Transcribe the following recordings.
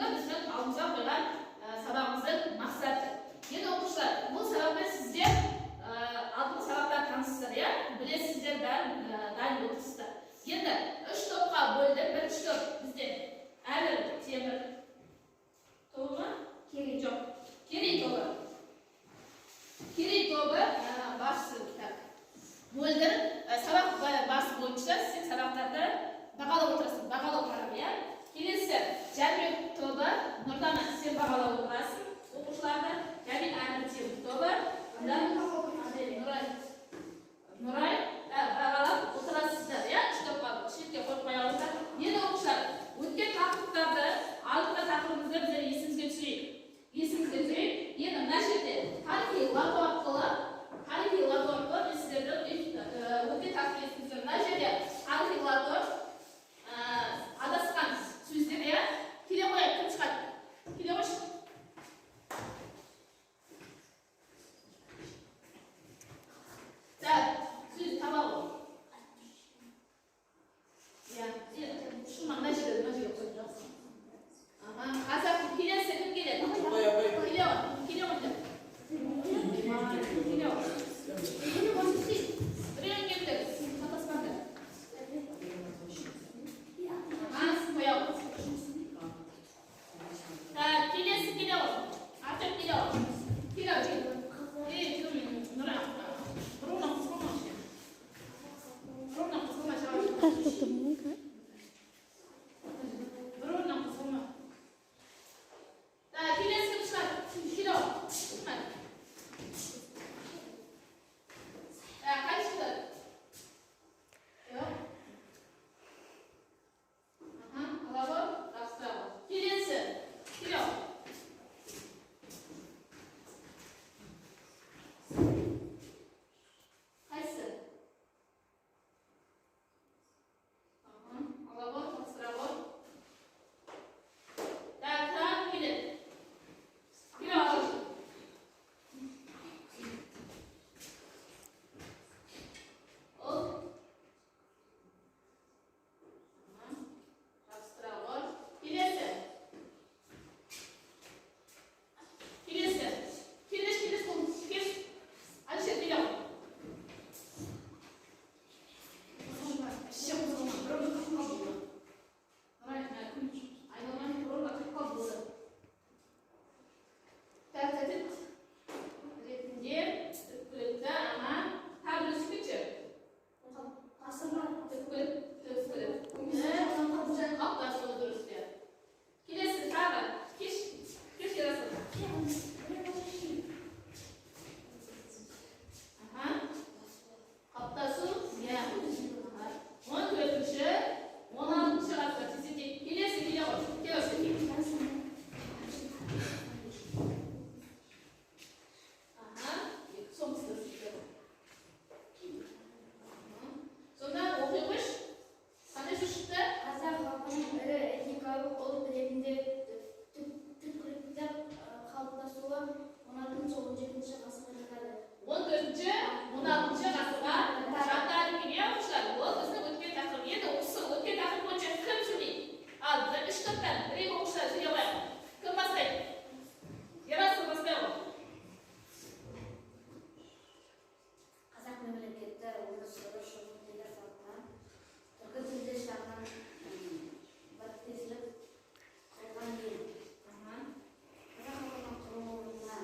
Бүгінгі біздің алдымызға қойған сабағымыздың мақсаты. Енді оқушылар, бұл сабақпен сіздер алдыңғы сабақтан танысыздар, иә? Білесіздер, бәрін дайын отырсыздар. Енді үш топқа бөлдік. Бірінші топ бізде Әмір Темір тобы ма? Керей жоқ. Керей тобы. Керей тобы басшысы так. Мөлдір сабақ барысы бойынша сен сабақтарды бағалап отырасың, бағалау қарап, иә? Келесі Жәнібек тобы, Нұрдана, сен бағалап отырасың оқушыларды. Және Әмір Темір тобы, Нұрай бағалап отырасыздар, иә? Үш топқа шетке қойып қоялыңыздар. Енді оқушылар, өткен тақырыптарды, алдыңғы тақырыбымызды біздер есімізге түсірейік. Есімізге түсірейік. Енді мына жерде тарихи лото арқылы, мен сіздерді өткен тақырып есімізге мына жерде тарихи лото адасқан сөздер, иә? Келе қояйық, кім шығады? Келе қойшы. Так, сөз таба ғой. Иә, шын мына жерге, мына жерге қойып жақсы. Аха, қазақ келесі кім келеді? Келе ғой, келе ғой деп. Келе ғой. Келе ғой, біреуін келді, шатаспаңдар. Аха, қоя ғой. Так, келесі келе ғой. Артем келе ғой. Келе ғой, жігіт. Ей, кім? Нұрай. Ровно қозғалма кішкене. Ровно қозғалма, шабаш. Бір орыннан қозғалма. Так, келесі кім шығады? Келе ғой. Шықмады. Так, қай шықты? Жоқ. Аха, ала ғой, жабыстыра ғой. Келесі. Келе ғой. Қайсысы? Аха, ала ғой, жабыстыра ғой. Так, тағы кім келеді? Келе ғой. Ол. Аха, жабыстыра ғой. Келесі. Келесі. Келесі, келесі, бұл. Кеш. Әлішер, келе ғой. Қозғалма, вообще қозғалма. Бір орында қатып қалды бұл. Нұрай, мына күн айналмай бір орында қатып қалды бұл. Так, тәртіп ретінде түпкілікті, ана, тағы бір сөйлейікші. Түпкілік, түпкілік. Қалыптасуы дұрыс, иә. Келесі тағы, кеш, кеш Ерасыл. Аха. Қалыптасу, иә. 14-ші, 16-шы ғасыр тездетейік. Келесі келе ғой. Келе ғой. Аха, соңғысы дұрыс. Сонда оқи қойшы. Қандай сөз шықты? Қазақ халқының ірі этникалық ұлт ретінде түпкілікті қалыптасуы 16-17 ғасырға жатады. 14-ші, 16-шы ғасырға жатады екен, иә, оқушылар? Ол біздің өткен тақырып. Енді осы өткен тақырып бойынша кім сөйлейді? Ал, біздер үш топтан бір екі оқушылар сөйлей қояйық. Кім бастайды? Ерасыл бастай ғой. Қазақ мемлекеті өмір сүріп шығу тілі салтынан түркі тілдес жағынан біріктесіліп құрылған ел. Қазақ халқының құрылуына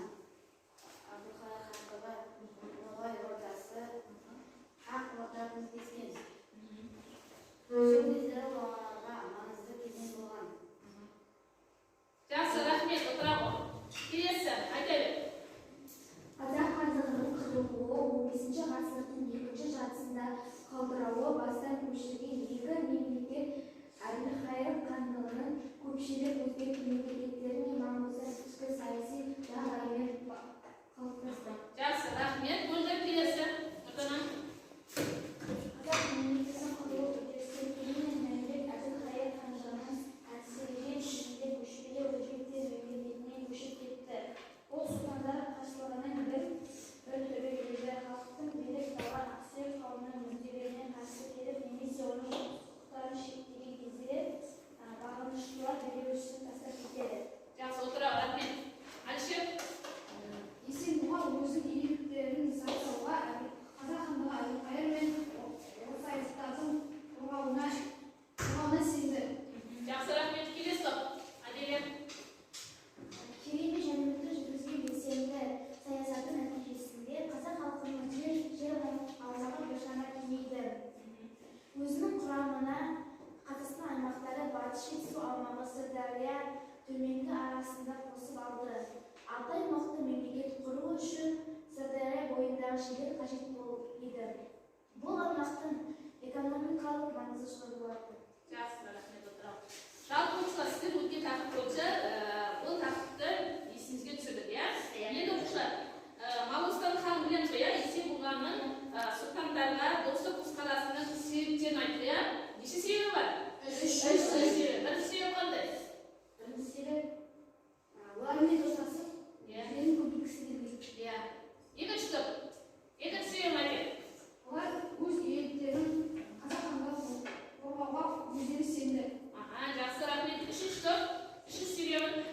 Әбілқайыр хандығы, Ноғай Ордасы, Ақ Орда көмектескен. Сол кездері оларға маңызды кезең болған. Жақсы, рахмет, отыра ғой. Келесі, айта бер. Қазақ хандығының құрылуы 15 ғасырдың екінші жартысында қалтырауы бастан көшірген екі мемлекет Әбілқайыр хандығының көпшілік өзбек мемлекеттері мен моңғолдар ішкі саяси жағдаймен қалыптасты. Жақсы, рахмет. Мөлдір келесі. Нұрдана. Қазақ мемлекетінің құрылу үдерісі кейіннен Жәнібек Әбілқайыр хандығының әлсіреген кезінде көшпелі өзбектер мемлекетіне көшіп кетті. Бұл сұлтандар қарсылығының бір түрі еді. Халықтың билік талған ақсүйек қауымының мүдделеріне қарсы келіп немесе оның құқықтарын шектеген кезде бағыныштылар билеушісін тастап кетеді. Бұл үшін Сырдария бойындағы жерлер қажет болып еді. Бұл аймақтың экономикалық маңызы зор болатын. Жақсы, рахмет, отырамын. Жалпы, оқушылар, сіздер өткен тақырып бойынша бұл тақырыпты есіңізге түсірдік, иә? Енді, оқушылар, Моғолстан хан білеміз ғой, иә? Есенбұғаның сұлтандарға достық көзқарасының себептерін айттық, иә? Неше себебі бар? Үш. Үш себебі. Бірінші себебі қандай? Бірінші себеп, олармен достасып, жерін көбейткісі келген. Иә. Екінші топ. Екінші себебін айтайық. Олар өз иеліктерін қазақ ханға қорғауға өздері сенді. Аха, жақсы, рахмет. Үшінші топ. Үшінші себебін.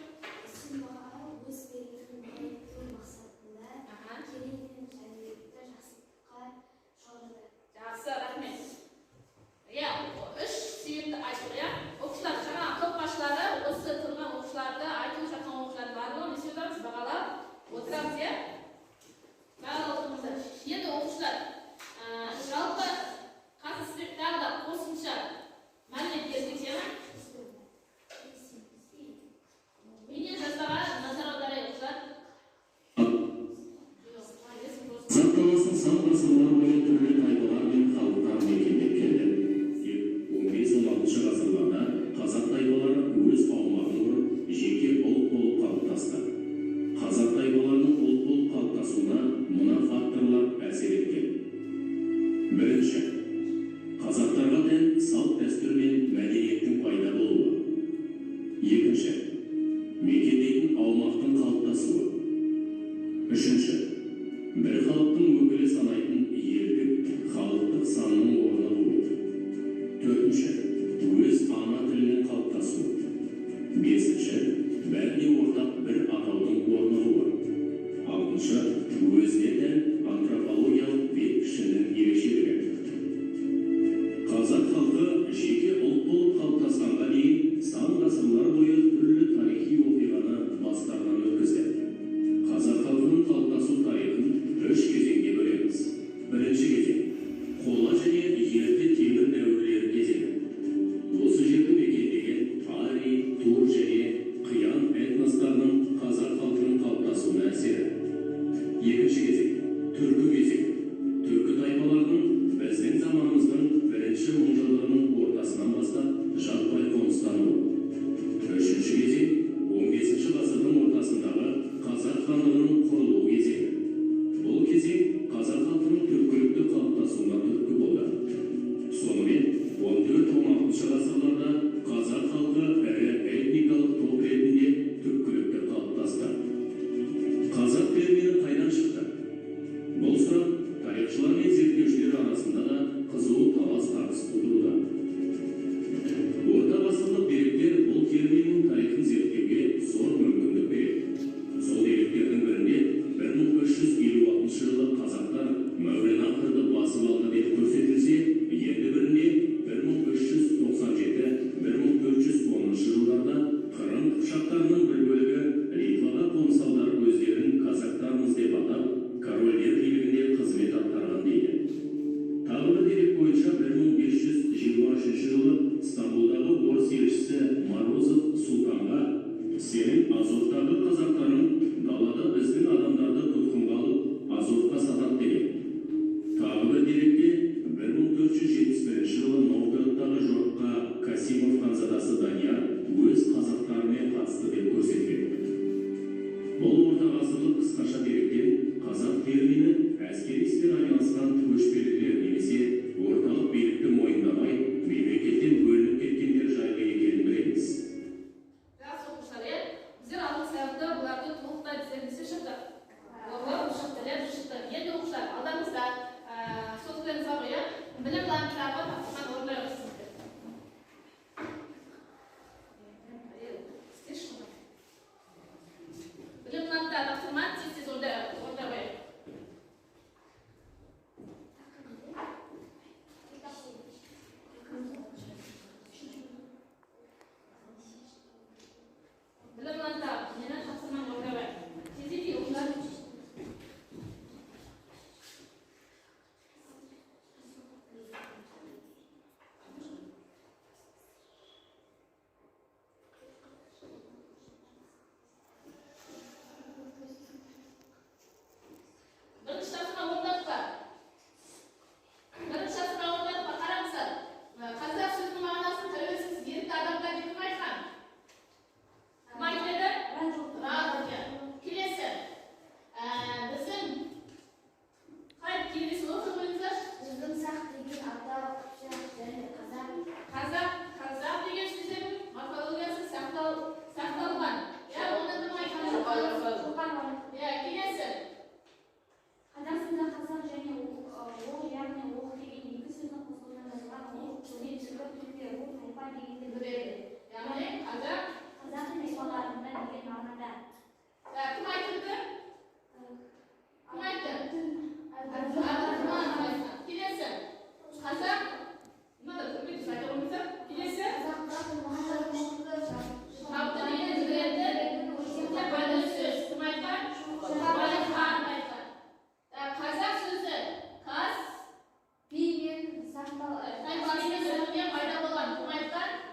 Есенбұға өз билігін нығайту мақсатында Керей мен Жәнібекті жақсылыққа жорыды. Жақсы, рахмет. Иә, үш себепті айттық, иә? Оқушылар, жаңа топ басшылары осы тұрған оқушыларды, айтылып жатқан оқушылардың барлығын не істеп отырамыз? Бағалап отырамыз, иә? Бағалап отырмыз. Енді, оқушылар, жалпы қазір сіздер тағы да қосымша мәлімет беріп кетемін. Менен жазбаға назар аударайық, оқушылар. Жоқ, есім просто. Қазақ даласын сан ғасырлар бойы түрлі тайпалар мен халықтар мекендеп келді. Тек 15-16 ғасырларда қазақ тайпалары өз аумағын құрып, жеке ұлт болып қалыптасты. Қазақ тайпаларының ұлт болып қалыптасуына мына факторлар әсер еткен. Бірінші, қазақтарға тән салт дәстүр мен мәдениеттің пайда болуы. Екінші, мекендейтін аумақтың қалыптасуы. Үшінші, бір халықтың өкілі санайтын елдік, халықтық санның орнығуы. Төртінші, өз ана тілінің қалыптасуы. Бесінші, бәріне ортақ бір атаудың орнығуы. Алтыншы, өзіне тән антропологиялық бет пішіннің ерекшелігі. Қазақ халқы жеке ұлт болып қалыптасқанға дейін сан ғасырлар бойы түрлі тарихи оқиғаны бастарынан өткізді. Қазақ халқының қалыптасу тарихын үш кезеңге бөлеміз. Бірінші кезең – қола және ерте темір дәуірлері кезеңі. Осы жерді мекендеген арий, тур және қиян этностарының қазақ халқының қалыптасуына әсері. Екінші кезең – түркі кезеңі. Түркі тайпаларының біздің заманымыздың бірінші мыңжылдығының ортасынан бастап жаппай қоныстануы. Үшінші кезең – 15 ғасырдың ортасындағы Қазақ хандығының құрылу кезеңі. Бұл кезең қазақ халқының түпкілікті қалыптасуына түрткі болды. Сонымен, 14-16 ғасырларда қазақ халқы ірі этникалық топ ретінде түпкілікті қалыптасты. Қазақ термині қайдан шықты? Бұл сұрақ тарихшылар мен зерттеушілер арасында да қызу талас тартыс тудыруда. Орта ғасырлық деректер бұл терминнің тарихын зерттеуге зор мүмкіндік береді. Сол деректердің бірінде 1356 жылы қазақтар Мәуереннахрды басып алды деп көрсетілсе, енді бірінде 1397-1410 жылдарда Қырым қыпшақтарының бір бөлігі Литваға қоныс аударып, өздерін казактармыз деп атап, корольдер билігінде қызмет атқарған дейді. Тағы бір дерек бойынша, 1523 жылы Стамбулдағы орыс елшісі Морозов сұлтанға: «Сенің Азовтағы қазақтарың далада біздің адамдарды тұтқынға алып, Азовқа сатады», – деген. Тағы бір деректе 1471 жылы Новгородтағы жорыққа Касимов ханзадасы Данияр өз қазақтарымен қатысты деп көрсеткен. Бұл ортағасырлық қысқаша деректен қазақ термині әскери іспен айналысқан көшпелілер немесе орталық билікті мойындамай, мемлекеттен бөлініп кеткендер жайлы екенін білеміз. Жақсы, оқушылар, иә? Біздер алдыңғы сабақта бұларды толықтай біздер не істеп шықтық? Оқып шықтық, иә, шықтық. Енді, оқушылар, алдарыңызда сөздеріңіз бар ғой, иә? Білім бланктағы тапсырманы орындайық сіздер. Істеші оны. Білім бланктағы тапсырманы тез тез орындай қояйық. Білім бланктағы нені, тапсырманы орындай қояйық. Тездетейік, оқушылар. дегенді Білдіреді. Яғни қазақ Қазақ тайпаларында деген мағынада. Так, кім айтты? Кім айтты? Әбдірахманов айтқан. Келесі. Қазақ мына көмектес айта қойыңыздар. Келесі. Шапты деген білдіреді. Сылтау сөз. Кім айтқан? Уәлихан айтқан. Так, қазақ сөзі қаз Би мен тайпасының бірігуінен пайда болған. Кім айтқан?